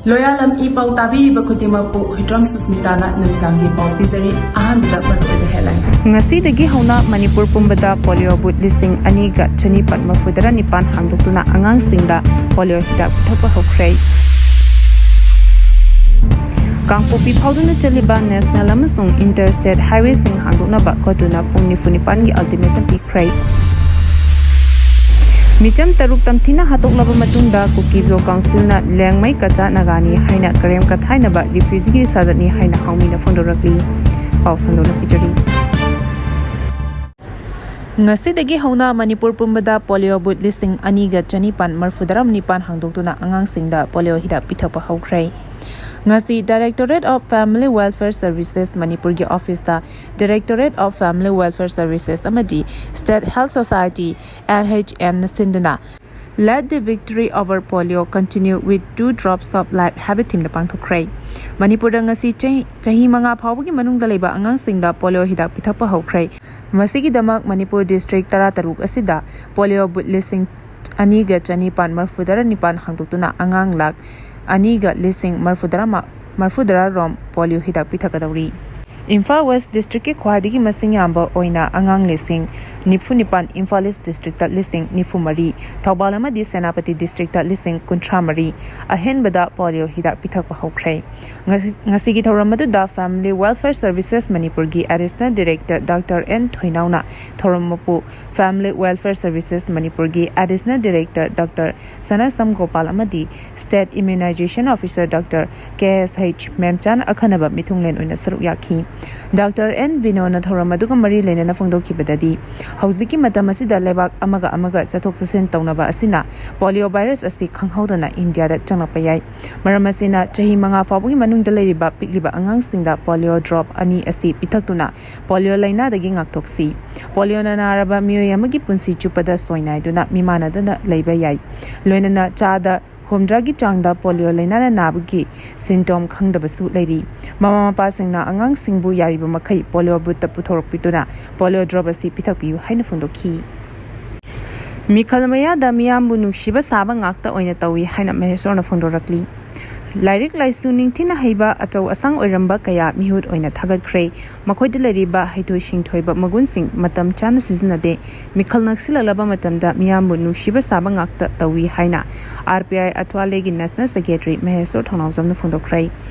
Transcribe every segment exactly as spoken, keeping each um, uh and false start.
ꯂꯣꯌꯥꯂꯝ E ꯄꯥꯎ ꯇꯥꯕꯤꯔꯤꯕ ꯈꯨꯗꯤꯡꯃꯛꯄꯨ ꯍꯨꯏꯗ꯭ꯔꯣꯝ ꯁꯨꯁꯃꯤꯇꯥꯅ ꯅꯨꯃꯤꯗꯥꯡꯒꯤ ꯄꯥꯎ ꯄꯤꯖꯔꯤ꯫ ꯑꯍꯥꯟꯕꯗ ꯃꯔꯨꯑꯣꯏꯕ headline꯫ ꯉꯁꯤꯗꯒꯤ ꯍꯧꯅ ꯃꯅꯤꯄꯨꯔ ꯄꯨꯝꯕꯗ ꯄꯣꯂꯤꯑꯣ ꯕꯨꯠ ꯂꯤꯁꯤꯡ ꯑꯅꯤꯒ ꯆꯅꯤꯄꯥꯟ ꯃꯔꯐꯨꯇꯔꯥ ꯅꯤꯄꯥꯟ ꯍꯥꯡꯗꯣꯛꯇꯨꯅ ꯑꯉꯥꯡꯁꯤꯡꯗ ꯄꯣꯂꯤꯑꯣ ꯍꯤꯗꯥꯛ ꯄꯤꯊꯛꯄ ꯍꯧꯈ꯭ꯔꯦ꯫ ꯀꯥꯡꯄꯣꯛꯄꯤ ꯐꯥꯎꯗꯨꯅ ꯆꯠꯂꯤꯕ national ꯑꯃꯁꯨꯡ interstate highwayꯁꯤꯡ ꯍꯥꯡꯗꯣꯛꯅꯕ ꯀꯣꯇꯨꯅ ꯄꯨꯡ ꯅꯤꯐꯨ ꯅꯤꯄꯥꯟꯒꯤ ultimatum ꯄꯤꯈ꯭ꯔꯦ꯫ ꯃꯤꯆꯝ ꯇꯔꯨꯛ ꯇꯝꯊꯤꯅ ꯍꯥꯠꯇꯣꯛꯂꯕ ꯃꯇꯨꯡꯗ ꯀꯨꯀꯤꯖꯣ ꯀꯥꯎꯟꯁꯤꯜꯅ ꯂꯦꯡꯃꯩ ꯀꯆꯥ ꯅꯥꯒꯥꯅꯤ ꯍꯥꯏꯅ ꯀꯔꯦꯝ ꯀꯊꯥꯏꯅꯕ refugee ꯁꯥꯖꯠꯅꯤ ꯍꯥꯏꯅ ꯍꯥꯎꯃꯤꯅ ꯐꯣꯡꯗꯣꯔꯛꯂꯤ꯫ ꯄꯥꯎ ꯁꯟꯗꯣꯛꯅ ꯄꯤꯖꯔꯤ꯫ ꯉꯁꯤꯗꯒꯤ ꯍꯧꯅ ꯃꯅꯤꯄꯨꯔ ꯄꯨꯝꯕꯗ ꯄꯣꯂꯤꯑꯣ ꯕꯨꯠ ꯂꯤꯁꯤꯡ ꯑꯅꯤꯒ ꯆꯅꯤꯄꯥꯟ ꯃꯔꯐꯨꯇꯔꯥ ꯅꯤꯄꯥꯟ ꯍꯥꯡꯗꯣꯛꯇꯨꯅ ꯑꯉꯥꯡꯁꯤꯡꯗ ꯄꯣꯂꯤꯑꯣ ꯍꯤꯗꯥꯛ ꯄꯤꯊꯛꯄ ꯍꯧꯈ꯭ꯔꯦ꯫ ꯉꯁꯤ Directorate of Family Welfare Services ꯃꯅꯤꯄꯨꯔꯒꯤ officeꯇ Directorate of Family Welfare Services ꯑꯃꯗꯤ State Health Society, N H M ꯅ ꯁꯤꯟꯗꯨꯅ Let the victory over polio continue with two drops of life ꯍꯥꯏꯕ themeꯗ ꯄꯥꯡꯊꯣꯛꯈ꯭ꯔꯦ꯫ ꯃꯅꯤꯄꯨꯔꯗ ꯉꯁꯤ ꯆꯍꯤ, ꯆꯍꯤ ꯃꯉꯥ ꯐꯥꯎꯕꯒꯤ ꯃꯅꯨꯡꯗ ꯂꯩꯕ ꯑꯉꯥꯡꯁꯤꯡꯗ ꯄꯣꯂꯤꯑꯣ ꯍꯤꯗꯥꯛ ꯄꯤꯊꯛꯄ ꯍꯧꯈ꯭ꯔꯦ꯫ ꯃꯁꯤꯒꯤꯗꯃꯛ ꯃꯅꯤꯄꯨꯔ district ꯇꯔꯥꯇꯔꯨꯛ ꯑꯁꯤꯗ ꯄꯣꯂꯤꯑꯣ ꯕꯨꯠ ꯂꯤꯁꯤꯡ ꯑꯅꯤꯒ ꯆꯅꯤꯄꯥꯟ ꯃꯔꯐꯨꯇꯔꯥ ꯅꯤꯄꯥꯟ ꯍꯥꯡꯗꯣꯛꯇꯨꯅ ꯑꯉꯥꯡ ꯂꯥꯈ ꯑꯅꯤꯒ ꯂꯤꯁꯤꯡ ꯃꯔꯐꯨꯇꯔꯥ ꯃ-, ꯃꯔꯐꯨꯇꯔꯥ ꯔꯣꯝ ꯄꯣꯂꯤꯑꯣ ꯍꯤꯗꯥꯛ ꯄꯤꯊꯛꯀꯗꯧꯔꯤ꯫ ꯏꯝꯐꯥꯜ West districtꯀꯤ ꯈ꯭ꯋꯥꯏꯗꯒꯤ ꯃꯁꯤꯡ ꯌꯥꯝꯕ ꯑꯣꯏꯅ ꯑꯉꯥꯡ ꯂꯤꯁꯤꯡ ꯅꯤꯐꯨ ꯅꯤꯄꯥꯟ, ꯏꯝꯐꯥꯜ East districtꯇ ꯂꯤꯁꯤꯡ ꯅꯤꯐꯨ ꯃꯔꯤ, ꯊꯧꯕꯥꯜ ꯑꯃꯗꯤ ꯁꯦꯅꯥꯄꯇꯤ districtꯇ ꯂꯤꯁꯤꯡ ꯀꯨꯟꯊ꯭ꯔꯥ ꯃꯔꯤ ꯑꯍꯦꯟꯕꯗ ꯄꯣꯂꯤꯑꯣ ꯍꯤꯗꯥꯛ ꯄꯤꯊꯛꯄ ꯍꯧꯈ꯭ꯔꯦ꯫ ꯉꯁꯤ, ꯉꯁꯤꯒꯤ ꯊꯧꯔꯝ ꯑꯗꯨꯗ Family Welfare Services ꯃꯅꯤꯄꯨꯔꯒꯤ Additional Director Doctor N ꯊꯣꯏꯅꯥꯎꯅ ꯊꯧꯔꯝ ꯃꯄꯨ, Family Welfare Services ꯃꯅꯤꯄꯨꯔꯒꯤ Additional Director Doctor ꯁꯅꯥꯁꯝ ꯒꯣꯄꯥꯜ ꯑꯃꯗꯤ State Immunization Officer Doctor K S H ꯃꯦꯝꯆꯥꯟ ꯑꯈꯟꯅꯕ ꯃꯤꯊꯨꯡꯂꯦꯟ ꯑꯣꯏꯅ ꯁꯔꯨꯛ ꯌꯥꯈꯤ꯫ Doctor N ꯕꯤꯅꯣꯅ ꯊꯧꯔꯝ ꯑꯗꯨꯒ ꯃꯔꯤ ꯂꯩꯅꯅ ꯐꯣꯡꯗꯣꯛꯈꯤꯕꯗꯗꯤ, ꯍꯧꯖꯤꯛꯀꯤ ꯃꯇꯝ ꯑꯁꯤꯗ ꯂꯩꯕꯥꯛ ꯑꯃꯒ ꯑꯃꯒ ꯆꯠꯊꯣꯛ ꯆꯠꯁꯤꯟ ꯇꯧꯅꯕ ꯑꯁꯤꯅ ꯄꯣꯂꯤꯑꯣ ꯚꯥꯏꯔꯁ ꯑꯁꯤ ꯈꯪꯍꯧꯗꯅ ꯏꯟꯗꯤꯌꯥꯗ ꯆꯪꯂꯛꯄ ꯌꯥꯏ꯫ ꯃꯔꯝ ꯑꯁꯤꯅ, ꯆꯍꯤ ꯃꯉꯥ ꯐꯥꯎꯕꯒꯤ ꯃꯅꯨꯡꯗ ꯂꯩꯔꯤꯕ ꯄꯤꯛꯂꯤꯕ ꯑꯉꯥꯡꯁꯤꯡꯗ ꯄꯣꯂꯤꯑꯣ ꯗ꯭ꯔꯣꯞ ꯑꯅꯤ ꯑꯁꯤ ꯄꯤꯊꯛꯇꯨꯅ ꯄꯣꯂꯤꯑꯣ ꯂꯥꯏꯅꯥꯗꯒꯤ ꯉꯥꯛꯊꯣꯛꯁꯤ꯫ ꯄꯣꯂꯤꯑꯣꯅ ꯅꯥꯔꯕ ꯃꯤꯑꯣꯏ ꯑꯃꯒꯤ ꯄꯨꯟꯁꯤ ꯆꯨꯞꯄꯗ ꯁꯣꯏꯅꯥꯏꯗꯨꯅ ꯃꯤꯃꯥꯟꯅꯗꯅ ꯂꯩꯕ ꯌꯥꯏ꯫ ꯂꯣꯏꯅꯅ ꯆꯥꯗ ꯍꯨꯝꯗ꯭ꯔꯥꯒꯤ ꯆꯥꯡꯗ ꯄꯣꯂꯤꯑꯣ ꯂꯥꯏꯅꯥꯅ ꯅꯥꯕꯒꯤ symptom ꯈꯪꯗꯕꯁꯨ ꯂꯩꯔꯤ꯫ ꯃꯃꯥ ꯃꯄꯥꯁꯤꯡꯅ ꯑꯉꯥꯡꯁꯤꯡꯕꯨ ꯌꯥꯔꯤꯕ ꯃꯈꯩ ꯄꯣꯂꯤꯑꯣ ꯕꯨꯠꯇ ꯄꯨꯊꯣꯔꯛꯄꯤꯗꯨꯅ ꯄꯣꯂꯤꯑꯣ ꯗ꯭ꯔꯣꯞ ꯑꯁꯤ ꯄꯤꯊꯛꯄꯤꯌꯨ ꯍꯥꯏꯅ ꯐꯣꯡꯗꯣꯛꯈꯤ꯫ ꯃꯤꯈꯜ ꯃꯌꯥꯗ ꯃꯤꯌꯥꯝꯕꯨ ꯅꯨꯡꯁꯤꯕ ꯁꯥꯕ ꯉꯥꯛꯇ ꯑꯣꯏꯅ ꯇꯧꯏ ꯍꯥꯏꯅ ꯃꯍꯦꯁꯣꯔꯅ ꯐꯣꯡꯗꯣꯔꯛꯂꯤ꯫ ꯂꯥꯏꯔꯤꯛ ꯂꯥꯏꯁꯨ ꯅꯤꯡꯊꯤꯅ ꯍꯩꯕ ꯑꯆꯧ ꯑꯁꯥꯡ ꯑꯣꯏꯔꯝꯕ ꯀꯌꯥ ꯃꯤꯍꯨꯠ ꯑꯣꯏꯅ ꯊꯥꯒꯠꯈ꯭ꯔꯦ꯫ ꯃꯈꯣꯏꯗ ꯂꯩꯔꯤꯕ ꯍꯩꯊꯣꯏ ꯁꯤꯡꯊꯣꯏꯕ ꯃꯒꯨꯟꯁꯤꯡ ꯃꯇꯝ ꯆꯥꯅ ꯁꯤꯖꯤꯟꯅꯗꯦ꯫ ꯃꯤꯈꯜ ꯅꯛꯁꯤꯜꯂꯛꯂꯕ ꯃꯇꯝꯗ ꯃꯤꯌꯥꯝꯕꯨ ꯅꯨꯡꯁꯤꯕ ꯁꯥꯕ ꯉꯥꯛꯇ ꯇꯧꯏ ꯍꯥꯏꯅ ꯑꯥꯔ ꯄꯤ ꯑꯥꯏ ꯑꯊ꯭ꯋꯥꯂꯦꯒꯤ ꯅꯦꯁꯅꯦꯜ ꯁꯦꯀ꯭ꯔꯦꯇꯔꯤ ꯃꯍꯦꯁꯣꯔ ꯊꯧꯅꯥꯎꯖꯝꯅ ꯐꯣꯡꯗꯣꯛꯈ꯭ꯔꯦ꯫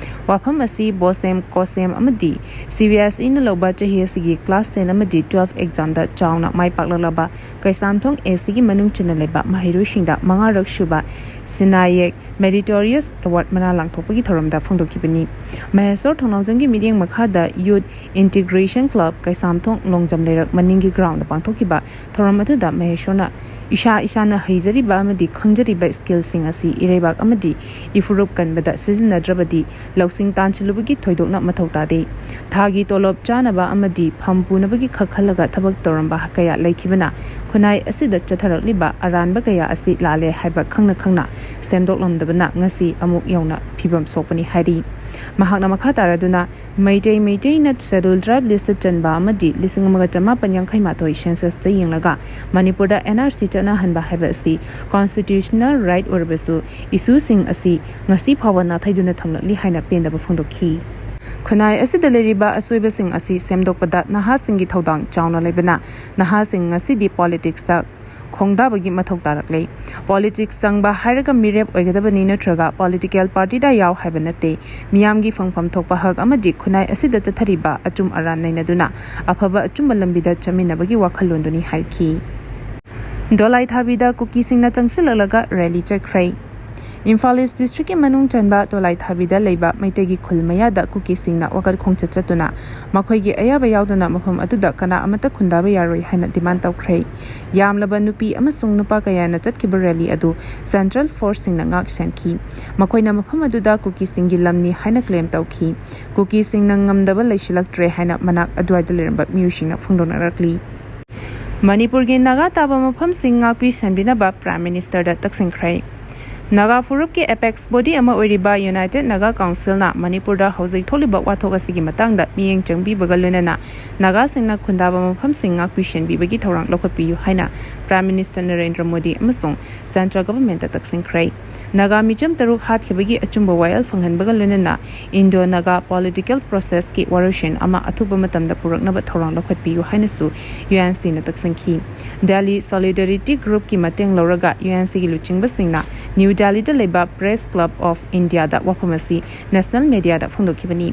ꯋꯥꯐꯝ ꯑꯁꯤ ꯕꯣꯁꯦꯝ, ꯀꯣꯁꯦꯝ ꯑꯃꯗꯤ ꯁꯤ ꯕꯤ ꯑꯦꯁ ꯏꯅ ꯂꯧꯕ ꯆꯍꯤ ꯑꯁꯤꯒꯤ ꯀ꯭ꯂꯥꯁ ꯇꯦꯟ ꯑꯃꯗꯤ ꯇꯨꯋꯦꯜꯐ ꯑꯦꯛꯖꯥꯝꯗ ꯆꯥꯎꯅ ꯃꯥꯏ ꯄꯥꯛꯂꯛꯂꯕ ꯀꯩꯁꯥꯝꯊꯣꯡ ꯑꯦꯁ ꯁꯤꯒꯤ ꯃꯅꯨꯡ ꯆꯟꯅ ꯂꯩꯕ ꯃꯍꯩꯔꯣꯏꯁꯤꯡꯗ ꯃꯉꯥꯔꯛ ꯁꯨꯕ ꯁꯤꯅꯥꯌꯦꯛ ꯃꯦꯔꯤꯇꯣꯔꯤꯌꯁ ꯑꯦꯋꯥꯔꯗ ꯃꯅꯥ ꯂꯥꯡꯊꯣꯛꯄꯒꯤ ꯊꯧꯔꯝꯗ ꯐꯣꯡꯗꯣꯛꯈꯤꯕꯅꯤ꯫ ꯃꯍꯦꯁꯣꯔ ꯊꯧꯅꯥꯎꯖꯝꯒꯤ ꯃꯤꯠꯌꯦꯡ ꯃꯈꯥꯗ ꯌꯨꯠ ꯏꯟꯇꯤꯒ꯭ꯔꯦꯁꯟ ꯀ꯭ꯂꯕ ꯀꯩꯁꯥꯝꯊꯣꯡ ꯂꯣꯡꯖꯝ ꯂꯩꯔꯛ ꯃꯅꯤꯡꯒꯤ ꯒ꯭ꯔꯥꯎꯟꯗ ꯄꯥꯡꯊꯣꯛꯈꯤꯕ ꯊꯧꯔꯝ ꯑꯗꯨꯗ ꯃꯍꯦꯁꯣꯔꯅ ꯏꯁꯥ ꯏꯁꯥꯅ ꯍꯩꯖꯔꯤꯕ ꯑꯃꯗꯤ ꯈꯪꯖꯔꯤꯕ ꯁ꯭ꯀꯤꯜꯁꯤꯡ ꯑꯁꯤ ꯏꯔꯩꯕꯥꯛ ꯑꯃꯗꯤ ꯏꯐꯨꯔꯨꯞ ꯀꯟꯕꯗ ꯁꯤꯖꯤꯟꯅꯗ꯭ꯔꯕꯗꯤ ꯂꯧꯁꯤꯡ ꯇꯥꯟꯁꯤꯜꯂꯨꯕꯒꯤ ꯊꯣꯏꯗꯣꯛꯅ ꯃꯊꯧ ꯇꯥꯗꯦ꯫ ꯊꯥꯒꯤ ꯇꯣꯂꯣꯞ ꯆꯥꯅꯕ ꯑꯃꯗꯤ ꯐꯝ ꯄꯨꯅꯕꯒꯤ ꯈꯛ ꯈꯜꯂꯒ ꯊꯕꯛ ꯇꯧꯔꯝꯕ ꯀꯌꯥ ꯂꯩꯈꯤꯕꯅ ꯈꯨꯟꯅꯥꯏ ꯑꯁꯤꯗ ꯆꯠꯊꯔꯛꯂꯤꯕ ꯑꯔꯥꯟꯕ ꯀꯌꯥ ꯑꯁꯤ ꯂꯥꯜꯂꯦ ꯍꯥꯏꯕ ꯈꯪꯅ ꯈꯪꯅ ꯁꯦꯝꯗꯣꯛꯂꯝꯗꯕꯅ ꯉꯁꯤ ꯑꯃꯨꯛ ꯌꯧꯅ ꯐꯤꯕꯝ ꯁꯣꯛꯄꯅꯤ ꯍꯥꯏꯔꯤ꯫ ꯃꯍꯥꯛꯅ ꯃꯈꯥ ꯇꯥꯔꯗꯨꯅ ꯃꯩꯇꯩ ꯃꯩꯇꯩꯅ ꯁꯦꯗꯨꯜ ꯇ꯭ꯔꯥꯏꯕ ꯂꯤꯁꯇ ꯆꯟꯕ ꯑꯃꯗꯤ ꯂꯤꯁꯤꯡ ꯑꯃꯒ ꯆꯃꯥꯄꯟ ꯌꯥꯡꯈꯩ ꯃꯥꯊꯣꯏ ꯁꯦꯟꯁꯁꯇ ꯌꯦꯡꯂꯒ ꯃꯅꯤꯄꯨꯔꯗ ꯑꯦꯟ ꯑꯥꯔ ꯁꯤ ꯆꯠꯅꯍꯟꯕ ꯍꯥꯏꯕ ꯑꯁꯤ ꯀꯣꯟꯁꯇꯤꯇ꯭ꯌꯨꯁꯅꯦꯜ ꯔꯥꯏꯠ ꯑꯣꯏꯔꯕꯁꯨ ꯏꯁꯨꯁꯤꯡ ꯑꯁꯤ ꯉꯁꯤ ꯐꯥꯎꯕ ꯅꯥꯊꯩꯗꯨꯅ ꯊꯝꯂꯛꯂꯤ ꯍꯥꯏꯅ ꯄꯦꯟꯗꯕ ꯐꯣꯡꯗꯣꯛꯈꯤ꯫ ꯈꯨꯟꯅꯥꯏ ꯑꯁꯤꯗ ꯂꯩꯔꯤꯕ ꯑꯁꯣꯏꯕꯁꯤꯡ ꯑꯁꯤ ꯁꯦꯝꯗꯣꯛꯄꯗ ꯅꯍꯥꯁꯤꯡꯒꯤ ꯊꯧꯗꯥꯡ ꯆꯥꯎꯅ ꯂꯩꯕꯅ ꯅꯍꯥꯁꯤꯡ ꯉꯁꯤꯗꯤ ꯄꯣꯂꯤꯇꯤꯛꯁꯇ ꯈꯣꯡꯗꯥꯕꯒꯤ ꯃꯊꯧ ꯇꯥꯔꯛꯂꯦ꯫ ꯄꯣꯂꯤꯇꯤꯛꯁ ꯆꯪꯕ ꯍꯥꯏꯔꯒ ꯃꯤꯔꯦꯞ ꯑꯣꯏꯒꯗꯕꯅꯤ ꯅꯠꯇ꯭ꯔꯒ ꯄꯣꯂꯤꯇꯤꯀꯦꯜ ꯄꯥꯔꯇꯤꯗ ꯌꯥꯎ ꯍꯥꯏꯕ ꯅꯠꯇꯦ꯫ ꯃꯤꯌꯥꯝꯒꯤ ꯐꯪꯐꯝ ꯊꯣꯛꯄ ꯍꯛ ꯑꯃꯗꯤ ꯈꯨꯟꯅꯥꯏ ꯑꯁꯤꯗ ꯆꯠꯊꯔꯤꯕ ꯑꯆꯨꯝ ꯑꯔꯥꯟ ꯅꯩꯅꯗꯨꯅ ꯑꯐꯕ ꯑꯆꯨꯝꯕ ꯂꯝꯕꯤꯗ ꯆꯠꯃꯤꯟꯅꯕꯒꯤ ꯋꯥꯈꯜꯂꯣꯟꯗꯨꯅꯤ ꯍꯥꯏꯈꯤ꯫ ꯗꯣꯂꯥꯏ ꯊꯥꯕꯤꯗ ꯀꯨꯀꯤꯁꯤꯡꯅ ꯆꯪꯁꯤꯜꯂꯛꯂꯒ ꯔꯦꯂꯤ ꯆꯠꯈ꯭ꯔꯦ꯫ ꯏꯝꯐꯥꯜ ꯏꯁ ꯗꯤꯁꯇ꯭ꯔꯤꯛꯀꯤ ꯃꯅꯨꯡ ꯆꯟꯕ ꯗꯣꯂꯥꯏ ꯊꯥꯕꯤꯗ ꯂꯩꯕ ꯃꯩꯇꯩꯒꯤ ꯈꯨꯜ ꯃꯌꯥꯗ ꯀꯨꯀꯤꯁꯤꯡꯅ ꯋꯥꯀꯠ ꯈꯣꯡꯆꯠ ꯆꯠꯇꯨꯅ ꯃꯈꯣꯏꯒꯤ ꯑꯌꯥꯕ ꯌꯥꯎꯗꯅ ꯃꯐꯝ ꯑꯗꯨꯗ ꯀꯅꯥ ꯑꯃꯠꯇ ꯈꯨꯟꯗꯥꯕ ꯌꯥꯔꯣꯏ ꯍꯥꯏꯅ ꯗꯤꯃꯥꯟ ꯇꯧꯈ꯭ꯔꯦ꯫ ꯌꯥꯝꯂꯕ ꯅꯨꯄꯤ ꯑꯃꯁꯨꯡ ꯅꯨꯄꯥ ꯀꯌꯥꯅ ꯆꯠꯈꯤꯕ ꯔꯦꯂꯤ ꯑꯗꯨ ꯁꯦꯟꯇ꯭ꯔꯦꯜ ꯐꯣꯔꯁꯁꯤꯡꯅ ꯉꯥꯛ ꯁꯦꯟꯈꯤ꯫ ꯃꯈꯣꯏꯅ ꯃꯐꯝ ꯑꯗꯨꯗ ꯀꯨꯀꯤꯁꯤꯡꯒꯤ ꯂꯝꯅꯤ ꯍꯥꯏꯅ ꯀ꯭ꯂꯦꯝ ꯇꯧꯈꯤ꯫ ꯀꯨꯀꯤꯁꯤꯡꯅ ꯉꯝꯗꯕ ꯂꯩꯁꯤꯜꯂꯛꯇ꯭ꯔꯦ ꯍꯥꯏꯅ ꯃꯅꯥꯛ ꯑꯗꯨꯋꯥꯏꯗ ꯂꯩꯔꯝꯕ ꯃꯤꯑꯣꯏꯁꯤꯡꯅ ꯐꯣꯡꯗꯣꯛꯅꯔꯛꯂꯤ꯫ ꯃꯅꯤꯄꯨꯔꯒꯤ ꯅꯥꯒꯥ ꯇꯥꯕ ꯃꯐꯝꯁꯤꯡ ꯉꯥꯛꯄꯤ ꯁꯦꯟꯕꯤꯅꯕ ꯄ꯭ꯔꯥꯏꯝ ꯃꯤꯅꯤꯁꯇꯔꯗ ꯇꯛꯁꯤꯟꯈ꯭ꯔꯦ꯫ ꯅꯥꯒꯥ ꯐꯨꯔꯨꯞꯀꯤ ꯑꯦꯄꯦꯛꯁ ꯕꯣꯗꯤ ꯑꯃ ꯑꯣꯏꯔꯤꯕ ꯌꯨꯅꯥꯏꯇꯦꯗ ꯅꯥꯒꯥ ꯀꯥꯎꯟꯁꯤꯜꯅ ꯃꯅꯤꯄꯨꯔꯗ ꯍꯧꯖꯤꯛ ꯊꯣꯛꯂꯤꯕ ꯋꯥꯊꯣꯛ ꯑꯁꯤꯒꯤ ꯃꯇꯥꯡꯗ ꯃꯤꯠꯌꯦꯡ ꯆꯪꯕꯤꯕꯒ ꯂꯣꯏꯅꯅ ꯅꯥꯒꯥꯁꯤꯡꯅ ꯈꯨꯟꯗꯥꯕ ꯃꯐꯝꯁꯤꯡ ꯉꯥꯛꯄꯤ ꯁꯦꯟꯕꯤꯕꯒꯤ ꯊꯧꯔꯥꯡ ꯂꯧꯈꯠꯄꯤꯌꯨ ꯍꯥꯏꯅ Prime Minister ꯅꯔꯦꯟꯗ꯭ꯔ ꯃꯣꯗꯤ ꯑꯃꯁꯨꯡ Central Government ꯇꯛꯁꯤꯟꯈ꯭ꯔꯦ꯫ ꯅꯥꯒꯥ ꯃꯤꯆꯝ ꯇꯔꯨꯛ ꯍꯥꯠꯈꯤꯕꯒꯤ ꯑꯆꯨꯝꯕ ꯋꯥꯌꯦꯜ ꯐꯪꯍꯟꯕꯒ ꯂꯣꯏꯅꯅ Indo Naga political process ꯀꯤ ꯋꯥꯔꯣꯏꯁꯤꯟ ꯑꯃ ꯑꯊꯨꯕ ꯃꯇꯝꯗ ꯄꯨꯔꯛꯅꯕ ꯊꯧꯔꯥꯡ ꯂꯧꯈꯠꯄꯤꯌꯨ ꯍꯥꯏꯅꯁꯨ UNC ꯅ ꯇꯛꯁꯤꯟꯈꯤ꯫ Delhi Solidarity Group ꯀꯤ ꯃꯇꯦꯡ ꯂꯧꯔꯒ UNC ꯒꯤ ꯂꯨꯆꯤꯡꯕꯁꯤꯡꯅ ꯅ꯭ꯌꯨ ꯗꯦꯜꯂꯤꯗ ꯂꯩꯕ Press Club of India ꯗ ꯋꯥꯐꯝ ꯑꯁꯤ ꯅꯦꯁꯅꯦꯜ ꯃꯦꯗꯤꯌꯥꯗ ꯐꯣꯡꯗꯣꯛꯈꯤꯕꯅꯤ꯫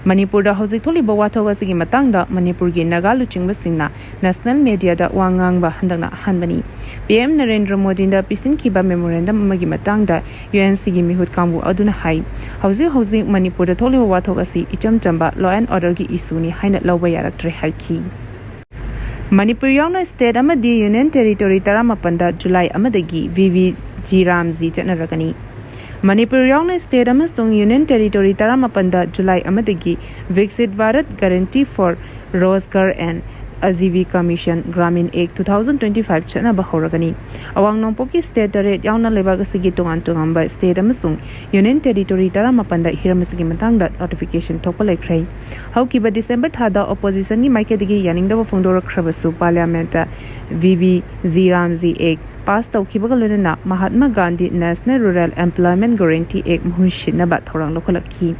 ꯃꯅꯤꯄꯨꯔꯗ ꯍꯧꯖꯤꯛ ꯊꯣꯛꯂꯤꯕ ꯋꯥꯊꯣꯛ ꯑꯁꯤꯒꯤ ꯃꯇꯥꯡꯗ ꯃꯅꯤꯄꯨꯔꯒꯤ ꯅꯥꯒꯥ ꯂꯨꯆꯤꯡꯕꯁꯤꯡꯅ ꯅꯦꯁꯅꯦꯜ ꯃꯦꯗꯤꯌꯥꯗ ꯋꯥ ꯉꯥꯡꯕ ꯍꯟꯗꯛꯅ ꯑꯍꯥꯟꯕꯅꯤ꯫ PM ꯅꯔꯦꯟꯗ꯭ꯔ ꯃꯣꯗꯤꯗ ꯄꯤꯁꯤꯟꯈꯤꯕ ꯃꯦꯃꯣꯔꯦꯟꯗꯝ ꯑꯃꯒꯤ ꯃꯇꯥꯡꯗ UNC ꯒꯤ ꯃꯤꯍꯨꯠ ꯀꯥꯡꯕꯨ ꯑꯗꯨꯅ ꯍꯥꯏ, ꯍꯧꯖꯤꯛ ꯍꯧꯖꯤꯛ ꯃꯅꯤꯄꯨꯔꯗ ꯊꯣꯛꯂꯤꯕ ꯋꯥꯊꯣꯛ ꯑꯁꯤ ꯏꯆꯝ ꯆꯝꯕ law and order ꯒꯤ issue ꯅꯤ ꯍꯥꯏꯅ ꯂꯧꯕ ꯌꯥꯔꯛꯇ꯭ꯔꯦ ꯍꯥꯏꯈꯤ꯫ ꯃꯅꯤꯄꯨꯔ ꯌꯥꯎꯅ state ꯑꯃꯗꯤ Union Territory ꯇꯔꯥꯃꯥꯄꯟꯗ ꯖꯨꯂꯥꯏ ꯑꯃꯗꯒꯤ VV G Ramji ꯆꯠꯅꯔꯒꯅꯤ꯫ ꯃꯅꯤꯄꯨꯔ ꯌꯥꯎꯅ state ꯑꯃꯁꯨꯡ Union Territory ꯇꯔꯥꯃꯥꯄꯟꯗ ꯖꯨꯂꯥꯏ ꯑꯃꯗꯒꯤ Viksit Bharat Guarantee for Rozgar and Ajeevika Mission Gramin Act two thousand twenty-five ꯆꯠꯅꯕ ꯍꯧꯔꯒꯅꯤ꯫ ꯑꯋꯥꯡ ꯅꯣꯡꯄꯣꯛꯀꯤ state ꯇꯔꯦꯠ ꯌꯥꯎꯅ ꯂꯩꯕꯥꯛ ꯑꯁꯤꯒꯤ ꯇꯣꯉꯥꯟ ꯇꯣꯉꯥꯟꯕ state ꯑꯃꯁꯨꯡ Union Territory ꯇꯔꯥꯃꯥꯄꯟꯗ ꯍꯤꯔꯝ ꯑꯁꯤꯒꯤ ꯃꯇꯥꯡꯗ notification ꯊꯣꯛꯄ ꯂꯩꯈ꯭ꯔꯦ꯫ ꯍꯧꯈꯤꯕ December ꯊꯥꯗ opposition ꯒꯤ ꯃꯥꯏꯀꯩꯗꯒꯤ ꯌꯥꯅꯤꯡꯗꯕ ꯐꯣꯡꯗꯣꯔꯛꯈ꯭ꯔꯕꯁꯨ Parliament ꯇ VV G Ramji Act pass ꯇꯧꯈꯤꯕꯒ ꯂꯣꯏꯅꯅ Mahatma Gandhi National Rural Employment Guarantee Act ꯃꯍꯨꯠ ꯁꯤꯟꯅꯕ ꯊꯧꯔꯥꯡ ꯂꯧꯈꯠꯂꯛꯈꯤ꯫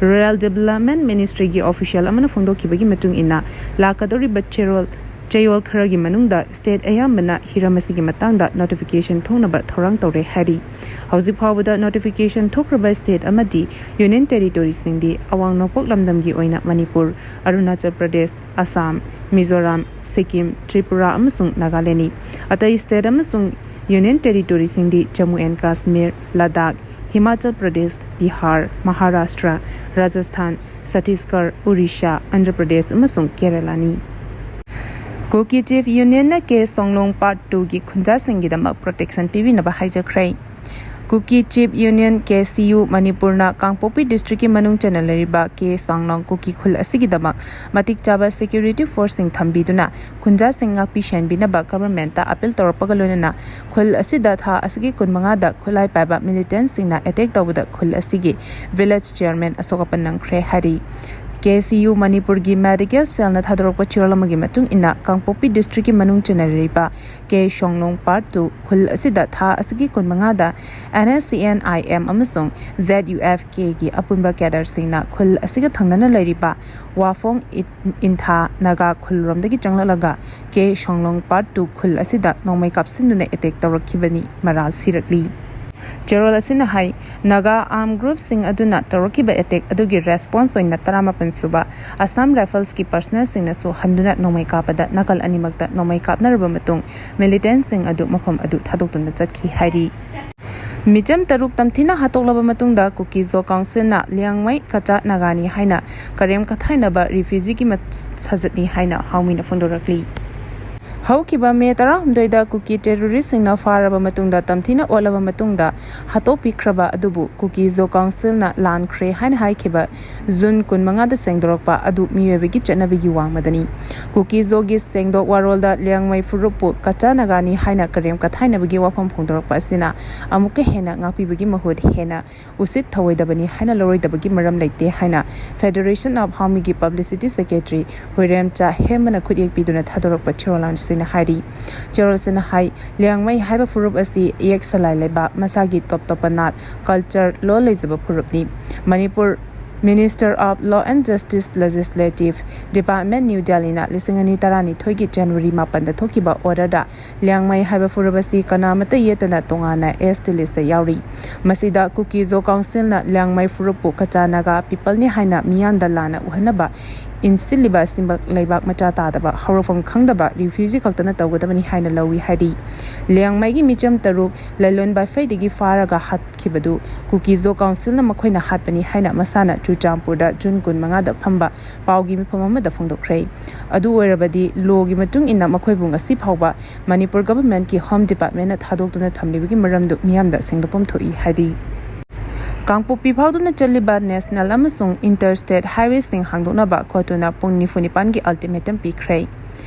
Rural Development Ministry ꯒꯤ official ꯑꯃꯅ ꯐꯣꯡꯗꯣꯛꯈꯤꯕꯒꯤ ꯃꯇꯨꯡ ꯏꯟꯅ, ꯂꯥꯛꯀꯗꯧꯔꯤꯕ ꯆꯦꯔꯣꯜ ꯆꯌꯣꯜ ꯈꯔꯒꯤ ꯃꯅꯨꯡꯗ state ꯑꯌꯥꯝꯕꯅ ꯍꯤꯔꯝ ꯑꯁꯤꯒꯤ ꯃꯇꯥꯡꯗ notification ꯊꯣꯛꯅꯕ ꯊꯧꯔꯥꯡ ꯇꯧꯔꯦ ꯍꯥꯏꯔꯤ꯫ ꯍꯧꯖꯤꯛ ꯐꯥꯎꯕꯗ notification ꯊꯣꯛꯈ꯭ꯔꯕ state ꯑꯃꯗꯤ Union Territory ꯁꯤꯡꯗꯤ ꯑꯋꯥꯡ ꯅꯣꯡꯄꯣꯛ ꯂꯝꯗꯝꯒꯤ ꯑꯣꯏꯅ ꯃꯅꯤꯄꯨꯔ, ꯑꯔꯨꯅꯥꯆꯜ ꯄ꯭ꯔꯗꯦꯁ, ꯑꯁꯥꯝ, ꯃꯤꯖꯣꯔꯥꯝ, ꯁꯤꯛꯀꯤꯝ, ꯇ꯭ꯔꯤꯄꯨꯔꯥ ꯑꯃꯁꯨꯡ ꯅꯥꯒꯥꯂꯦꯟꯅꯤ꯫ ꯑꯇꯩ state ꯑꯃꯁꯨꯡ Union Territory ꯁꯤꯡꯗꯤ Jammu and Kashmir, Ladakh, Himachal Pradesh, Bihar, Maharashtra, Rajasthan, Chhattisgarh, Orissa, Andhra Pradesh ꯑꯃꯁꯨꯡ ꯀꯦꯔꯂꯥꯅꯤ꯫ ꯀꯨꯀꯤ ꯆꯤꯐ ꯌꯨꯅꯤꯌꯟꯅ ꯀꯦ ꯁꯣꯡꯂꯣꯡ Part two ꯒꯤ ꯈꯨꯟꯖꯥꯁꯤꯡꯒꯤꯗꯃꯛ protection ꯄꯤꯕꯤꯅꯕ ꯍꯥꯏꯖꯈ꯭ꯔꯦ꯫ Kuki Chief Union, K C U, ꯃꯅꯤꯄꯨꯔꯅ ꯀꯥꯡꯄꯣꯛꯄꯤ district ꯀꯤ ꯃꯅꯨꯡ ꯆꯟꯅ ꯂꯩꯔꯤꯕ ꯀꯦ ꯁꯣꯡꯂꯣꯡ ꯀꯨꯀꯤ ꯈꯨꯜ ꯑꯁꯤꯒꯤꯗꯃꯛ ꯃꯇꯤꯛ ꯆꯥꯕ security force ꯁꯤꯡ ꯊꯝꯕꯤꯗꯨꯅ ꯈꯨꯟꯖꯥꯁꯤꯡ ꯉꯥꯛꯄꯤ ꯁꯦꯟꯕꯤꯅꯕ government ꯇ appeal ꯇꯧꯔꯛꯄꯒ ꯂꯣꯏꯅꯅ ꯈꯨꯜ ꯑꯁꯤꯗ ꯊꯥ ꯑꯁꯤꯒꯤ ꯀꯨꯟꯃꯉꯥꯗ ꯈꯨꯠꯂꯥꯏ ꯄꯥꯏꯕ militant ꯁꯤꯡꯅ attack ꯇꯧꯕꯗ ꯈꯨꯜ ꯑꯁꯤꯒꯤ village chairman ꯑꯁꯣꯛ ꯑꯄꯟ ꯅꯪꯈ꯭ꯔꯦ ꯍꯥꯏꯔꯤ꯫ K C U ꯃꯅꯤꯄꯨꯔꯒꯤ medical cell ꯅ ꯊꯥꯗꯣꯔꯛꯄ ꯆꯦꯔꯣꯜ ꯑꯃꯒꯤ ꯃꯇꯨꯡ ꯏꯟꯅ, ꯀꯥꯡꯄꯣꯛꯄꯤ district ꯀꯤ ꯃꯅꯨꯡ ꯆꯟꯅ ꯂꯩꯔꯤꯕ ꯀꯦ ꯁꯣꯡꯂꯣꯡ Part two ꯈꯨꯜ ꯑꯁꯤꯗ ꯊꯥ ꯑꯁꯤꯒꯤ ꯀꯨꯟꯃꯉꯥꯗ N S C N I M ꯑꯃꯁꯨꯡ Z U F K ꯒꯤ ꯑꯄꯨꯟꯕ cadre ꯁꯤꯡꯅ ꯈꯨꯜ ꯑꯁꯤꯒ ꯊꯪꯅꯅ ꯂꯩꯔꯤꯕ ꯋꯥꯐꯣꯡ ꯏ-, ꯏꯟꯊꯥ ꯅꯥꯒꯥ ꯈꯨꯜꯔꯣꯝꯗꯒꯤ ꯆꯪꯂꯛꯂꯒ ꯀꯦ ꯁꯣꯡꯂꯣꯡ Part two ꯈꯨꯜ ꯑꯁꯤꯗ ꯅꯣꯡꯃꯩ ꯀꯥꯞꯁꯤꯟꯗꯨꯅ attack ꯇꯧꯔꯛꯈꯤꯕꯅꯤ꯫ ꯃꯔꯥꯜ ꯁꯤꯔꯛꯂꯤ꯫ ꯆꯦꯔꯣꯜ ꯑꯁꯤꯅ ꯍꯥꯏ, ꯅꯥꯒꯥ armed group ꯁꯤꯡ ꯑꯗꯨꯅ ꯇꯧꯔꯛꯈꯤꯕ attack ꯑꯗꯨꯒꯤ response ꯑꯣꯏꯅ ꯇꯔꯥꯃꯥꯄꯟ ꯁꯨꯕ Assam Rifles ꯀꯤ personnel ꯁꯤꯡꯅꯁꯨ ꯍꯟꯗꯨꯅ ꯅꯣꯡꯃꯩ ꯀꯥꯞꯄꯗ ꯅꯥꯀꯜ ꯑꯅꯤꯃꯛꯇ ꯅꯣꯡꯃꯩ ꯀꯥꯞꯅꯔꯕ ꯃꯇꯨꯡ, militant ꯁꯤꯡ ꯑꯗꯨ ꯃꯐꯝ ꯑꯗꯨ ꯊꯥꯗꯣꯛꯇꯨꯅ ꯆꯠꯈꯤ ꯍꯥꯏꯔꯤ꯫ ꯃꯤꯆꯝ ꯇꯔꯨꯛ ꯇꯝꯊꯤꯅ ꯍꯥꯠꯇꯣꯛꯂꯕ ꯃꯇꯨꯡꯗ, ꯀꯨꯀꯤ-ꯖꯣ council ꯅ ꯂꯤꯌꯥꯡꯃꯩ ꯀꯆꯥ ꯅꯥꯒꯥꯅꯤ ꯍꯥꯏꯅ ꯀꯔꯦꯝ ꯀꯊꯥꯏꯅꯕ refugee ꯒꯤ ꯃꯠ-, ꯁꯥꯖꯠꯅꯤ ꯍꯥꯏꯅ ꯍꯥꯎꯃꯤꯅ ꯐꯣꯡꯗꯣꯔꯛꯂꯤ꯫ ꯍꯧꯈꯤꯕ ꯃꯦ ꯇꯔꯥꯍꯨꯝꯗꯣꯏꯗ ꯀꯨꯀꯤ terrorist ꯁꯤꯡꯅ ꯐꯥꯔꯕ ꯃꯇꯨꯡꯗ, ꯇꯝꯊꯤꯅ ꯑꯣꯠꯂꯕ ꯃꯇꯨꯡꯗ ꯍꯥꯠꯇꯣꯛꯄꯤꯈ꯭ꯔꯕ ꯑꯗꯨꯕꯨ ꯀꯨꯀꯤ-ꯖꯣ council ꯅ ꯂꯥꯟꯈ꯭ꯔꯦ ꯍꯥꯏꯅ ꯍꯥꯏꯈꯤꯕ ꯖꯨꯟ ꯀꯨꯟꯃꯉꯥꯗ ꯁꯦꯡꯗꯣꯔꯛꯄ ꯑꯗꯨ ꯃꯤꯑꯣꯏꯕꯒꯤ ꯆꯠꯅꯕꯤꯒꯤ ꯋꯥꯡꯃꯗꯅꯤ꯫ ꯀꯨꯀꯤ-ꯖꯣꯒꯤ ꯁꯦꯡꯗꯣꯛ ꯋꯥꯔꯣꯜꯗ ꯂꯤꯌꯥꯡꯃꯩ ꯐꯨꯔꯨꯞꯄꯨ ꯀꯆꯥ ꯅꯥꯒꯥꯅꯤ ꯍꯥꯏꯅ ꯀꯔꯦꯝ ꯀꯊꯥꯏꯅꯕꯒꯤ ꯋꯥꯐꯝ ꯐꯣꯡꯗꯣꯔꯛꯄ ꯑꯁꯤꯅ ꯑꯃꯨꯛꯀ ꯍꯦꯟꯅ ꯉꯥꯛꯄꯤꯕꯒꯤ ꯃꯍꯨꯠ ꯍꯦꯟꯅ ꯎꯁꯤꯠ ꯊꯑꯣꯏꯗꯕꯅꯤ ꯍꯥꯏꯅ ꯂꯧꯔꯣꯏꯗꯕꯒꯤ ꯃꯔꯝ ꯂꯩꯇꯦ ꯍꯥꯏꯅ Federation of Hawmi ꯒꯤ publicity secretary ꯍꯨꯏꯔꯦꯝꯆꯥ ꯍꯦꯝꯕꯅ ꯈꯨꯠꯌꯦꯛ ꯄꯤꯗꯨꯅ ꯊꯥꯗꯣꯔꯛꯄ ꯆꯦꯔꯣꯜ ꯑꯁꯤꯅ ꯍꯥꯏꯔꯤ꯫ ꯆꯦꯔꯣꯜ ꯑꯁꯤꯅ ꯍꯥꯏ, ꯂꯤꯌꯥꯡꯃꯩ ꯍꯥꯏꯕ ꯐꯨꯔꯨꯞ ꯑꯁꯤ ꯏꯌꯦꯛ ꯁꯂꯥꯏ ꯂꯩꯕꯥꯛ, ꯃꯁꯥꯒꯤ ꯇꯣꯞ ꯇꯣꯞꯄ ꯅꯥꯠ, culture, ꯂꯣꯟ ꯂꯩꯖꯕ ꯐꯨꯔꯨꯞꯅꯤ꯫ Manipur Minister of Law and Justice Legislative Department, New Delhi ꯅ ꯂꯤꯁꯤꯡ ꯑꯅꯤ ꯇꯔꯥꯅꯤꯊꯣꯏꯒꯤ January ꯃꯥꯄꯟꯗ ꯊꯣꯛꯈꯤꯕ order ꯗ ꯂꯤꯌꯥꯡꯃꯩ ꯍꯥꯏꯕ ꯐꯨꯔꯨꯞ ꯑꯁꯤ ꯀꯅꯥꯃꯠꯇ ꯌꯦꯠꯇꯅ ꯇꯣꯉꯥꯟꯅ S T list ꯇ ꯌꯥꯎꯔꯤ꯫ ꯃꯁꯤꯗ ꯀꯨꯀꯤ-ꯖꯣ council ꯅ ꯂꯤꯌꯥꯡꯃꯩ ꯐꯨꯔꯨꯞꯄꯨ ꯀꯆꯥ ꯅꯥꯒꯥ people ꯅꯤ ꯍꯥꯏꯅ ꯃꯤꯌꯥꯝꯗ ꯂꯥꯟꯅ ꯎꯍꯟꯅꯕ ꯏꯟꯁꯤꯜꯂꯤꯕ ꯑꯁꯤꯃꯛ ꯂꯩꯕꯥꯛ ꯃꯆꯥ ꯇꯥꯗꯕ, ꯍꯧꯔꯛꯐꯝ ꯈꯪꯗꯕ refugee ꯈꯛꯇꯅ ꯇꯧꯒꯗꯕꯅꯤ ꯍꯥꯏꯅ ꯂꯧꯏ ꯍꯥꯏꯔꯤ꯫ ꯂꯤꯌꯥꯡꯃꯩꯒꯤ ꯃꯤꯆꯝ ꯇꯔꯨꯛ ꯂꯂꯣꯟ ꯕꯥꯏꯐꯩꯗꯒꯤ ꯐꯥꯔꯒ ꯍꯥꯠꯈꯤꯕꯗꯨ ꯀꯨꯀꯤ-ꯖꯣ ꯀꯥꯎꯟꯁꯤꯜꯅ ꯃꯈꯣꯏꯅ ꯍꯥꯠꯄꯅꯤ ꯍꯥꯏꯅ ꯃꯁꯥꯅ ꯆꯨꯔꯆꯥꯟꯄꯨꯔꯗ ꯖꯨꯟ ꯀꯨꯟꯃꯉꯥꯗ ꯐꯝꯕ ꯄꯥꯎꯒꯤ ꯃꯤꯐꯝ ꯑꯃꯗ ꯐꯣꯡꯗꯣꯛꯈ꯭ꯔꯦ꯫ ꯑꯗꯨ ꯑꯣꯏꯔꯕꯗꯤ ꯂꯣꯒꯤ ꯃꯇꯨꯡ ꯏꯟꯅ ꯃꯈꯣꯏꯕꯨ ꯉꯁꯤ ꯐꯥꯎꯕ ꯃꯅꯤꯄꯨꯔ ꯒꯚꯔꯟꯃꯦꯟꯠꯀꯤ ꯍꯣꯝ ꯗꯤꯄꯥꯔꯠꯃꯦꯟꯠꯅ ꯊꯥꯗꯣꯛꯇꯨꯅ ꯊꯝꯂꯤꯕꯒꯤ ꯃꯔꯝꯗꯨ ꯃꯤꯌꯥꯝꯗ ꯁꯦꯡꯗꯣꯛꯐꯝ ꯊꯣꯛꯏ ꯍꯥꯏꯔꯤ꯫ ꯀꯥꯡꯄꯣꯛꯄꯤ ꯐꯥꯎꯗꯨꯅ ꯆꯠꯂꯤꯕ ꯅꯦꯁꯅꯦꯜ ꯑꯃꯁꯨꯡ ꯏꯟꯇꯔ ꯁ꯭ꯇꯦꯠ ꯍꯥꯏꯋꯦꯁꯤꯡ ꯍꯥꯡꯗꯣꯛꯅꯕ ꯀꯣꯇꯨꯅ ꯄꯨꯡ ꯅꯤꯐꯨ ꯅꯤꯄꯥꯟꯒꯤ ꯑꯜꯇꯤꯃꯦꯇꯝ ꯄꯤꯈ꯭ꯔꯦ꯫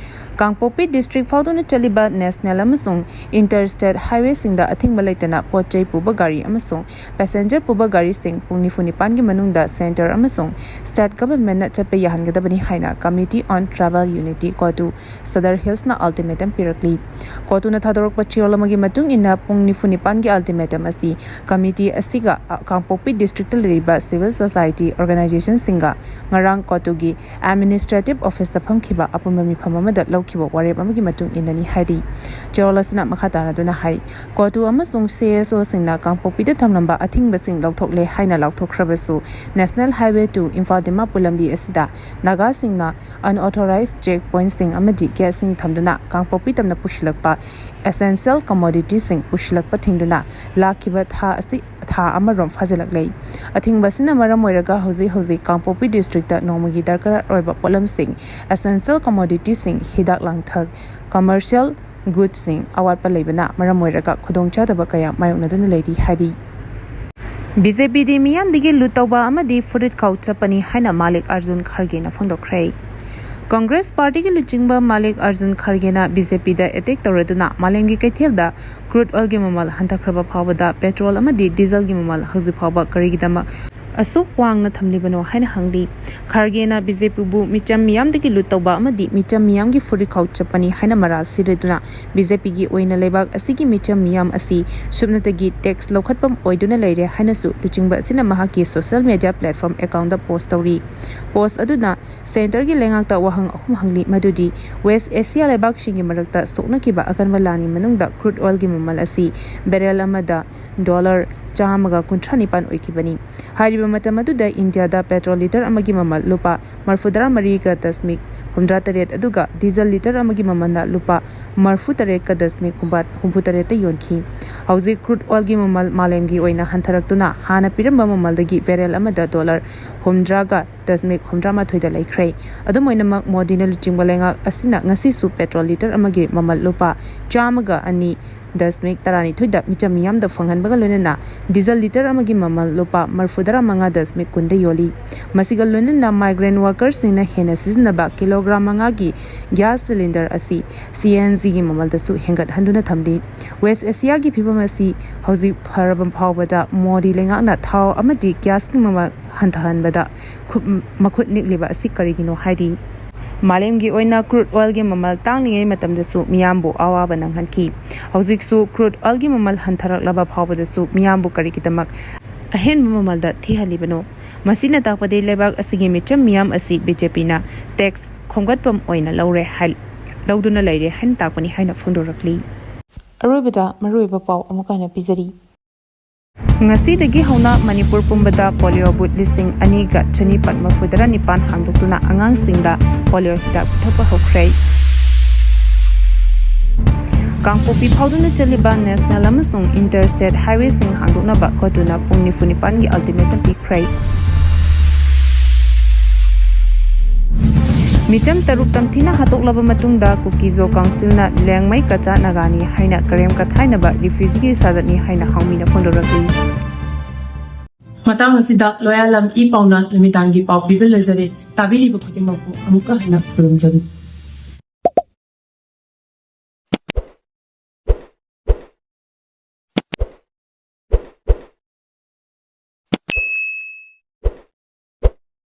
ꯀꯥꯡꯄꯣꯛꯄꯤ ꯗꯤꯁꯇ꯭ꯔꯤꯛ ꯐꯥꯎꯗꯨꯅ ꯆꯠꯂꯤꯕ ꯅꯦꯁꯅꯦꯜ ꯑꯃꯁꯨꯡ ꯏꯟꯇꯔ ꯁ꯭ꯇꯦꯠ ꯍꯥꯏꯋꯦꯁꯤꯡꯗ ꯑꯊꯤꯡꯕ ꯂꯩꯇꯅ ꯄꯣꯠ ꯆꯩ ꯄꯨꯕ ꯒꯥꯔꯤ ꯑꯃꯁꯨꯡ ꯄꯦꯁꯦꯟꯖꯔ ꯄꯨꯕ ꯒꯥꯔꯤꯁꯤꯡ ꯄꯨꯡ ꯅꯤꯐꯨ ꯅꯤꯄꯥꯟꯒꯤ ꯃꯅꯨꯡꯗ ꯁꯦꯟꯇꯔ ꯑꯃꯁꯨꯡ ꯁ꯭ꯇꯦꯠ ꯒꯚꯔꯟꯃꯦꯟꯠꯅ ꯆꯠꯄ ꯌꯥꯍꯟꯒꯗꯕꯅꯤ ꯍꯥꯏꯅ Committee on Tribal Unity, ꯀꯣꯇꯨ, Sadar ꯍꯤꯜꯁꯅ ꯑꯜꯇꯤꯃꯦꯇꯝ ꯄꯤꯔꯛꯂꯤ꯫ ꯀꯣꯇꯨꯅ ꯊꯥꯗꯣꯔꯛꯄ ꯆꯦꯔꯣꯜ ꯑꯃꯒꯤ ꯃꯇꯨꯡ ꯏꯟꯅ, ꯄꯨꯡ ꯅꯤꯐꯨ ꯅꯤꯄꯥꯟꯒꯤ ꯑꯜꯇꯤꯃꯦꯇꯝ ꯑꯁꯤ ꯀꯃꯤꯇꯤ ꯑꯁꯤꯒ, ꯑ, ꯀꯥꯡꯄꯣꯛꯄꯤ ꯗꯤꯁꯇ꯭ꯔꯤꯛꯇ ꯂꯩꯔꯤꯕ ꯁꯤꯚꯤꯜ ꯁꯣꯁꯥꯏꯇꯤ ꯑꯣꯔꯒꯅꯥꯏꯖꯦꯁꯟꯁꯤꯡꯒ ꯉꯔꯥꯡ ꯀꯣꯇꯨꯒꯤ ꯑꯦꯗꯃꯤꯅꯤꯁꯇ꯭ꯔꯦꯇꯤꯚ ꯑꯣꯐꯤꯁꯇ ꯐꯝꯈꯤꯕ ꯑꯄꯨꯟꯕ ꯃꯤꯐꯝ ꯑꯃꯗ ꯂꯧꯈꯤꯕ ꯋꯥꯔꯦꯞ ꯑꯃꯒꯤ ꯃꯇꯨꯡ ꯏꯟꯅꯅꯤ ꯍꯥꯏꯔꯤ꯫ ꯆꯦꯔꯣꯜ ꯑꯁꯤꯅ ꯃꯈꯥ ꯇꯥꯅꯗꯨꯅ ꯍꯥꯏ, ꯀꯣꯇꯨ ꯑꯃꯁꯨꯡ ꯁꯤ ꯑꯦꯁ ꯑꯣꯁꯤꯡꯅ ꯀꯥꯡꯄꯣꯛꯄꯤꯗ ꯊꯝꯂꯝꯕ ꯑꯊꯤꯡꯕꯁꯤꯡ ꯂꯧꯊꯣꯛꯂꯦ ꯍꯥꯏꯅ ꯂꯥꯎꯊꯣꯛꯈ꯭ꯔꯕꯁꯨ, national highway two Imphal Dimapur ꯂꯝꯕꯤ ꯑꯁꯤꯗ ꯅꯥꯒꯥꯁꯤꯡꯅ unauthorized check pointꯁꯤꯡ ꯑꯃꯗꯤ ꯒꯦꯠꯁꯤꯡ ꯊꯝꯗꯨꯅ ꯀꯥꯡꯄꯣꯛꯄꯤ ꯇꯝꯅ ꯄꯨꯁꯤꯜꯂꯛꯄ essential commoditiesꯁꯤꯡ ꯄꯨꯁꯤꯜꯂꯛꯄ ꯊꯤꯡꯗꯨꯅ ꯂꯥꯛꯈꯤꯕ ꯊꯥ ꯑꯁꯤ ꯊꯥ ꯑꯃꯔꯣꯝ ꯐꯥꯖꯤꯜꯂꯛꯂꯦ꯫ ꯑꯊꯤꯡꯕ ꯑꯁꯤꯅ ꯃꯔꯝ ꯑꯣꯏꯔꯒ ꯍꯧꯖꯤꯛ ꯍꯧꯖꯤꯛ ꯀꯥꯡꯄꯣꯛꯄꯤ ꯗꯤꯁꯇ꯭ꯔꯤꯛꯇ ꯅꯣꯡꯃꯒꯤ ꯗꯔꯀꯥꯔ ꯑꯣꯏꯕ ꯄꯣꯠꯂꯝꯁꯤꯡ, essential commoditiesꯁꯤꯡ, ꯍꯤꯗꯥꯛ ꯂꯥꯡꯊꯛ, commercial goodsꯁꯤꯡ ꯑꯋꯥꯠꯄ ꯂꯩꯕꯅ ꯃꯔꯝ ꯑꯣꯏꯔꯒ ꯈꯨꯗꯣꯡꯆꯥꯗꯕ ꯀꯌꯥ ꯃꯥꯌꯣꯛꯅꯗꯨꯅ ꯂꯩꯔꯤ ꯍꯥꯏꯔꯤ꯫ ꯕꯤ ꯖꯦ ꯄꯤꯗꯤ ꯃꯤꯌꯥꯝꯗꯒꯤ ꯂꯨꯠ ꯇꯧꯕ ꯑꯃꯗꯤ ꯐꯨꯔꯤꯠ ꯈꯥꯎ ꯆꯠꯄꯅꯤ ꯍꯥꯏꯅ ꯃꯥꯂꯤꯛ ꯑꯔꯖꯨꯟ ꯈꯔꯒꯦꯅ ꯐꯣꯡꯗꯣꯛꯈ꯭ꯔꯦ꯫ ꯀꯪꯒ꯭ꯔꯦꯁ ꯄꯥꯔꯇꯤꯒꯤ ꯂꯨꯆꯤꯡꯕ ꯃꯥꯂꯤꯛ ꯑꯔꯖꯨꯟ ꯈꯔꯒꯦꯅ ꯕꯤ ꯖꯦ ꯄꯤꯗ ꯑꯦꯇꯦꯛ ꯇꯧꯔꯗꯨꯅ ꯃꯥꯂꯦꯝꯒꯤ ꯀꯩꯊꯦꯜꯗ ꯀ꯭ꯔꯨꯗ ꯑꯣꯏꯜꯒꯤ ꯃꯃꯜ ꯍꯟꯊꯈ꯭ꯔꯕ ꯐꯥꯎꯕꯗ ꯄꯦꯇ꯭ꯔꯣꯜ ꯑꯃꯗꯤ ꯗꯤꯖꯜꯒꯤ ꯃꯃꯜ ꯍꯧꯖꯤꯛ ꯐꯥꯎꯕ ꯀꯔꯤꯒꯤꯗꯃꯛ ꯑꯁꯨꯛ ꯋꯥꯡꯅ ꯊꯝꯂꯤꯕꯅꯣ ꯍꯥꯏꯅ ꯍꯪꯂꯤ꯫ ꯈꯔꯒꯦꯅ ꯕꯤ ꯖꯦ ꯄꯤꯕꯨ ꯃꯤꯆꯝ ꯃꯤꯌꯥꯝꯗꯒꯤ ꯂꯨꯠ ꯇꯧꯕ ꯑꯃꯗꯤ ꯃꯤꯆꯝ ꯃꯤꯌꯥꯝꯒꯤ ꯐꯨꯔꯤꯠ ꯈꯥꯎ ꯆꯠꯄꯅꯤ ꯍꯥꯏꯅ ꯃꯔꯥꯜ ꯁꯤꯔꯗꯨꯅ ꯕꯤ ꯖꯦ ꯄꯤꯒꯤ ꯑꯣꯏꯅ ꯂꯩꯕꯥꯛ ꯑꯁꯤꯒꯤ ꯃꯤꯆꯝ ꯃꯤꯌꯥꯝ ꯑꯁꯤ ꯁꯨꯞꯅꯇꯒꯤ ꯇꯦꯛꯁ ꯂꯧꯈꯠꯐꯝ ꯑꯣꯏꯗꯨꯅ ꯂꯩꯔꯦ ꯍꯥꯏꯅꯁꯨ ꯂꯨꯆꯤꯡꯕ ꯑꯁꯤꯅ ꯃꯍꯥꯛꯀꯤ ꯁꯣꯁꯤꯌꯦꯜ ꯃꯤꯗꯤꯌꯥ ꯄ꯭ꯂꯦꯠꯐꯣꯔꯝ ꯑꯦꯀꯥꯎꯟꯗ ꯄꯣꯁ ꯇꯧꯔꯤ꯫ ꯄꯣꯁ ꯑꯗꯨꯅ ꯁꯦꯟꯇꯔꯒꯤ ꯂꯩꯉꯥꯛꯇ ꯋꯥꯍꯪ ꯑꯍꯨꯝ ꯍꯪꯂꯤ, ꯃꯗꯨꯗꯤ ꯋꯦꯁ ꯑꯦꯁꯤꯌꯥ ꯂꯩꯕꯥꯛꯁꯤꯡꯒꯤ ꯃꯔꯛꯇ ꯁꯣꯛꯅꯈꯤꯕ ꯑꯀꯟꯕ ꯂꯥꯟꯒꯤ ꯃꯅꯨꯡꯗ ꯀ꯭ꯔꯨꯗ ꯑꯣꯏꯜꯒꯤ ꯃꯃꯜ ꯑꯁꯤ ꯕꯦꯔꯦꯜ ꯑꯃꯗ ꯗꯣꯂꯔ ꯆꯥꯝꯃꯒ ꯀꯨꯟꯊ꯭ꯔꯥ ꯅꯤꯄꯥꯟ ꯑꯣꯏꯈꯤꯕꯅꯤ꯫ ꯍꯥꯏꯔꯤꯕ ꯃꯇꯝ ꯑꯗꯨꯗ ꯏꯟꯗꯤꯌꯥꯗ ꯄꯦꯇ꯭ꯔꯣꯜ ꯂꯤꯇꯔ ꯑꯃꯒꯤ ꯃꯃꯜ ꯂꯨꯄꯥ ꯃꯔꯤꯐꯨꯇꯔꯥ ꯃꯔꯤꯒ ꯗꯁꯃꯤꯛ ꯍꯨꯝꯗ꯭ꯔꯥ ꯇꯔꯦꯠ, ꯑꯗꯨꯒ ꯗꯤꯖꯜ ꯂꯤꯇꯔ ꯑꯃꯒꯤ ꯃꯃꯜꯅ ꯂꯨꯄꯥ ꯃꯔꯤꯐꯨꯇꯔꯦꯠꯀ ꯗꯁꯃꯤꯛ ꯍꯨꯝꯐꯨꯇꯔꯦꯠꯇ ꯌꯣꯟꯈꯤ꯫ ꯍꯧꯖꯤꯛ ꯀ꯭ꯔꯨꯗ ꯑꯣꯏꯜꯒꯤ ꯃꯃꯜ ꯃꯥꯂꯦꯝꯒꯤ ꯑꯣꯏꯅ ꯍꯟꯊꯔꯛꯇꯨꯅ ꯍꯥꯟꯅ ꯄꯤꯔꯝꯕ ꯃꯃꯜꯗꯒꯤ ꯕꯦꯔꯦꯜ ꯑꯃꯗ ꯗꯣꯂꯔ ꯍꯨꯝꯗ꯭ꯔꯥꯒ ꯗꯁꯃꯤꯛ ꯍꯨꯝꯗ꯭ꯔꯥꯃꯥꯊꯣꯏꯗ ꯂꯩꯈ꯭ꯔꯦ꯫ ꯑꯗꯨꯝ ꯑꯣꯏꯅꯃꯛ, ꯃꯣꯗꯤꯅ ꯂꯨꯆꯤꯡꯕ ꯂꯩꯉꯥꯛ ꯑꯁꯤꯅ ꯉꯁꯤꯁꯨ ꯄꯦꯇ꯭ꯔꯣꯜ ꯂꯤꯇꯔ ꯑꯃꯒꯤ ꯃꯃꯜ ꯂꯨꯄꯥ ꯆꯥꯝꯃꯒ ꯑꯅꯤ ꯗꯁꯃꯤꯛ ꯇꯔꯥꯅꯤꯊꯣꯏꯗ ꯃꯤꯆꯝ ꯃꯤꯌꯥꯝꯗ ꯐꯪꯍꯟꯕꯒ ꯂꯣꯏꯅꯅ ꯗꯤꯖꯜ ꯂꯤꯇꯔ ꯑꯃꯒꯤ ꯃꯃꯜ ꯂꯨꯄꯥ ꯃꯔꯤꯐꯨꯇꯔꯥ ꯃꯉꯥ ꯗꯁꯃꯤꯛ ꯀꯨꯟꯗ ꯌꯣꯜꯂꯤ꯫ ꯃꯁꯤꯒ ꯂꯣꯏꯅꯅ migrant workersꯁꯤꯡꯅ ꯍꯦꯟꯅ ꯁꯤꯖꯤꯟꯅꯕ ꯀꯤꯂꯣꯒ꯭ꯔꯥꯝ ꯃꯉꯥꯒꯤ gas cylinder ꯑꯁꯤ CNGꯒꯤ ꯃꯃꯜꯗꯁꯨ ꯍꯦꯟꯒꯠꯍꯟꯗꯨꯅ ꯊꯝꯂꯤ꯫ West Asiaꯒꯤ ꯐꯤꯕꯝ ꯑꯁꯤ ꯍꯧꯖꯤꯛ ꯐꯔꯕ ꯐꯥꯎꯕꯗ ꯃꯣꯗꯤ ꯂꯩꯉꯥꯛꯅ ꯊꯥꯎ ꯑꯃꯗꯤ gasꯀꯤ ꯃꯃꯜ ꯍꯟꯊꯍꯟꯕꯗ ꯈꯨꯠ-, ꯃꯈꯨꯠ ꯅꯤꯛꯂꯤꯕ ꯑꯁꯤ ꯀꯔꯤꯒꯤꯅꯣ ꯍꯥꯏꯔꯤ꯫ ꯃꯥꯂꯦꯝꯒꯤ ꯑꯣꯏꯅ ꯀ꯭ꯔꯨꯗ ꯑꯣꯏꯜꯒꯤ ꯃꯃꯜ ꯇꯥꯡꯂꯤꯉꯩ ꯃꯇꯝꯗꯁꯨ ꯃꯤꯌꯥꯝꯕꯨ ꯑꯋꯥꯕ ꯅꯪꯍꯟꯈꯤ꯫ ꯍꯧꯖꯤꯛꯁꯨ ꯀ꯭ꯔꯨꯗ ꯑꯣꯏꯜꯒꯤ ꯃꯃꯜ ꯍꯟꯊꯔꯛꯂꯕ ꯐꯥꯎꯕꯗꯁꯨ ꯃꯤꯌꯥꯝꯕꯨ ꯀꯔꯤꯒꯤꯗꯃꯛ ꯑꯍꯦꯟꯕ ꯃꯃꯜꯗ ꯊꯤꯍꯜꯂꯤꯕꯅꯣ? ꯃꯁꯤꯅ ꯇꯥꯛꯄꯗꯤ ꯂꯩꯕꯥꯛ ꯑꯁꯤꯒꯤ ꯃꯤꯆꯝ ꯃꯤꯌꯥꯝ ꯑꯁꯤ BJPꯅ tax ꯈꯣꯝꯒꯠꯐꯝ ꯑꯣꯏꯅ ꯂꯧꯔꯦ ꯍꯥꯏ-, ꯂꯧꯗꯨꯅ ꯂꯩꯔꯦ ꯍꯥꯏꯅ ꯇꯥꯛꯄꯅꯤ ꯍꯥꯏꯅ ꯐꯣꯡꯗꯣꯔꯛꯂꯤ꯫ ꯑꯔꯣꯏꯕꯗ ꯃꯔꯨꯑꯣꯏꯕ ꯄꯥꯎ ꯑꯃꯨꯛ ꯍꯟꯅ ꯄꯤꯖꯔꯤ꯫ ꯉꯁꯤꯗꯒꯤ ꯍꯧꯅ ꯃꯅꯤꯄꯨꯔ ꯄꯨꯝꯕꯗ ꯄꯣꯂꯤꯑꯣ ꯕꯨꯠ ꯂꯤꯁꯤꯡ ꯑꯅꯤꯒ ꯆꯅꯤꯄꯥꯟ ꯃꯔꯤꯐꯨꯇꯔꯥ ꯅꯤꯄꯥꯟ ꯍꯥꯡꯗꯣꯛꯇꯨꯅ ꯑꯉꯥꯡꯁꯤꯡꯗ ꯄꯣꯂꯤꯑꯣ ꯍꯤꯗꯥꯛ ꯄꯤꯊꯛꯄ ꯍꯧꯈ꯭ꯔꯦ꯫ ꯀꯥꯡꯄꯣꯛꯄꯤ ꯐꯥꯎꯗꯨꯅ ꯆꯠꯂꯤꯕ national ꯑꯃꯁꯨꯡ inter state highwayꯁꯤꯡ ꯍꯥꯡꯗꯣꯛꯅꯕ ꯀꯣꯇꯨꯅ ꯄꯨꯡ ꯅꯤꯐꯨ ꯅꯤꯄꯥꯟꯒꯤ ultimatum ꯄꯤꯈ꯭ꯔꯦ꯫ ꯃꯤꯆꯝ ꯇꯔꯨꯛ ꯇꯝꯊꯤꯅ ꯍꯥꯠꯇꯣꯛꯂꯕ ꯃꯇꯨꯡꯗ ꯀꯨꯀꯤꯖꯣ ꯀꯥꯎꯟꯁꯤꯜꯅ ꯂꯦꯡꯃꯩ ꯀꯆꯥ ꯅꯥꯒꯥꯅꯤ ꯍꯥꯏꯅ ꯀꯔꯦꯝ ꯀꯊꯥꯏꯅꯕ ꯔꯤꯐ꯭ꯌꯨꯖꯤꯒꯤ ꯁꯥꯖꯠꯅꯤ ꯍꯥꯏꯅ ꯍꯥꯎꯃꯤꯅ ꯐꯣꯡꯗꯣꯔꯛꯂꯤ꯫ ꯃꯇꯥꯡ ꯑꯁꯤꯗ ꯂꯣꯌꯥꯂꯝ ꯏ ꯄꯥꯎꯅ ꯅꯨꯃꯤꯗꯥꯡꯒꯤ ꯄꯥꯎ ꯄꯤꯕ ꯂꯣꯏꯖꯔꯦ꯫ ꯇꯥꯕꯤꯔꯤꯕ ꯈꯨꯗꯤꯡꯃꯛꯄꯨ ꯑꯃꯨꯛꯀ ꯍꯟꯅ ꯈꯨꯔꯨꯝꯖꯔꯤ꯫